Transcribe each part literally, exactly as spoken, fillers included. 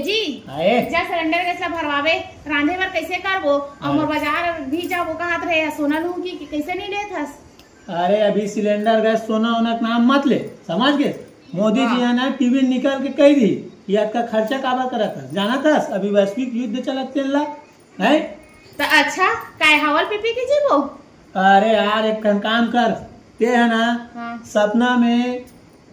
जी, आए। जा cylinder gas ला भरवावे, रांधे बर कैसे करबो? अउ हाँ। मोर बाजार भी जाबो कहत रहे, सोना लूं कि, कि कैसे नहीं लेत हस? अरे, अभी सिलेंडर गैस सोना ओना के नाम मत ले, समझ गे? मोदी जी हाँ। हे ना, टीवी निकाल के कह दी कि अतका खर्चा काबर करत हस? जानत हस, अभी वैश्विक युद्ध चलत तेन ला, हैं? त अच्छा, काय हवल पीपी के जीबो? अरे यार, एक ठन काम कर, ते है ना, हाँ। सपना में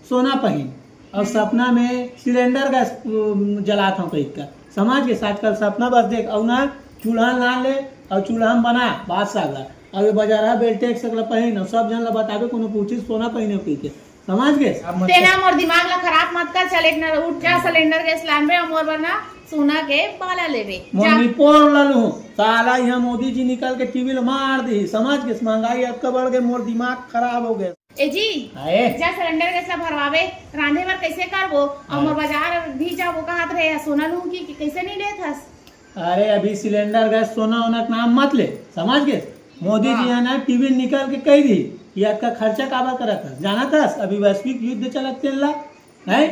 सोना पहिन अउ हम्म। सपना में सिलेंडर गैस, उम, जलात हूँ कहिका, समझ गे? आजकल सपना बस देख, अउ ना चूल्हा ना ले, अउ चूल्हा में बना बात साग ला। अउ ये बजारा बेल्टे एक सकला पहिन, अउ सब जन ला बताबे, कोनो पूछिस सोना पहिने कहिके, समझ गे? अब मत तेना मोर दिमाग ला खराब मत कर, चल एक ना उठ जा, सिलेंडर गैस लानबे अउ मोर बर ना सोना के बाला लेबे, मोर जा। निपोर ला लूं, साला यहाँ मोदी जी निकल के टीवी ला मार दी, समझ गे? महंगाई अतका बढ़ गए, मोर दिमाग खराब हो गए। ए जी, आए। जा सिलेंडर गैस ला भरवावे, रांधे बर कैसे करबो? अउ हाँ। मोर बाजार भी जाबो कहत रहे, सोना लूं कि, कि कैसे नहीं लेत हस? अरे, अभी सिलेंडर गैस सोना ओना के नाम मत ले, समझ गे? मोदी जी हाँ। हे ना, टीवी निकाल के कह दी कि अतका खर्चा काबर करत हस? जानत हस, अभी वैश्विक युद्ध चलत तेन ला, हैं?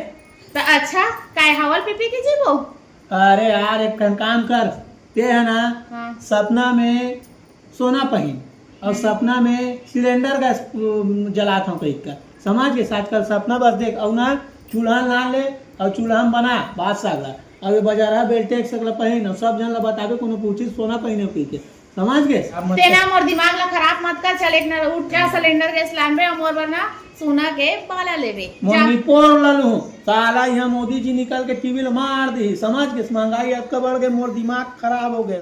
त अच्छा, काय हवल पीपी के जीबो? अरे यार, एक ठन काम कर, ते है ना, हाँ। सपना में सोना पहिन अउ हम्म। सपना में सिलेंडर गैस, उम, जलात हूँ कहिका, समझ गे? आजकल सपना बस देख, अउ ना चूल्हा ना ले, अउ चूल्हा में बना बात साग ला। अउ ये बजारा बेल्टे एक सकला पहिन, अउ सब जन ला बताबे, कोनो पूछिस सोना पहिने कहिके, समझ गे? अब मत तेना मोर दिमाग ला खराब मत कर, चल एक ना उठ जा, सिलेंडर गैस लानबे अउ मोर बर ना सोना के बाला लेबे, मोर जा। निपोर ला लूं, साला यहाँ मोदी जी निकल के टीवी ला मार दी, समझ गे? महंगाई अतका बढ़ गए, मोर दिमाग खराब हो गए।